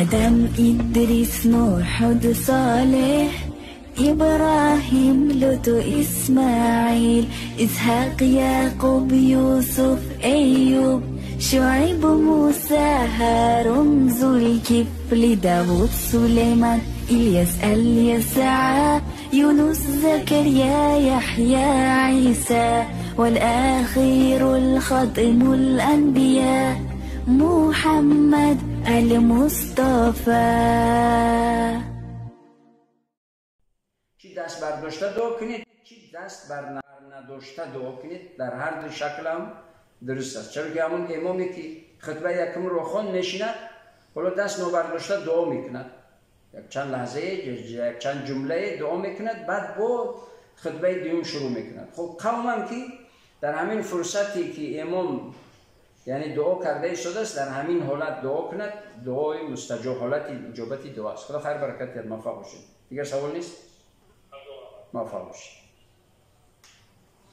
آدم، إدريس، نوح، هود، صالح، إبراهيم، لوط، إسماعيل، إسحاق، يعقوب، يوسف، أيوب، شعيب، موسى، هارون، ذو الكفل، داود، سليمان، إلياس، اليسع، يونس، زكريا، يحيى، عيسى، والآخر الخاتم الأنبياء محمد المصطفى. چی دست برداشته دعا کنید، چی دست بر نداشته دعا کنید، در هر دو شکل هم درست است. چرا که همون امامی که خطبه یکم رو خواند میشیند، حالا دست نبرداشته دعا میکند، یک چند لحظه، یک چند جمله دعا میکند، بعد با خطبه دوم شروع میکند. خب قومم که در همین فرصتی که امام یعنی دعا کرده ایستاده است، در همین حالت دعا کند، دعای مستجاب، حالت اجابت دعا است. خدا خیر برکت دهد. موفق باشید. دیگر سوال نیست؟ موفق باشید.